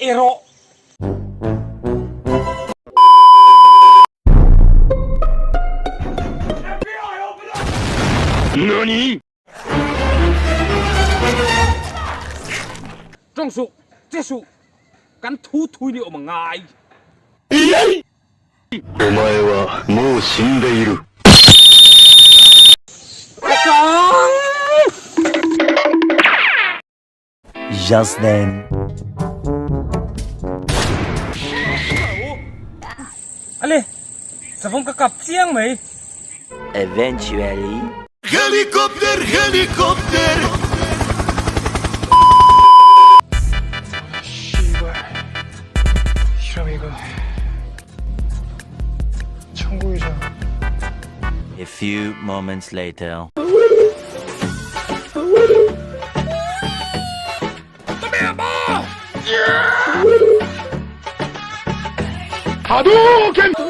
Ei rawh. NANI? Tawng suh, che suh, kan thu thui ni awm a ngai. Omae wa mou shindeiru. Ka kang! Just then. Ale, savawm ka kap chiang mai. Eventually. Helicopter! Helicopter! A few moments later. Hadouken!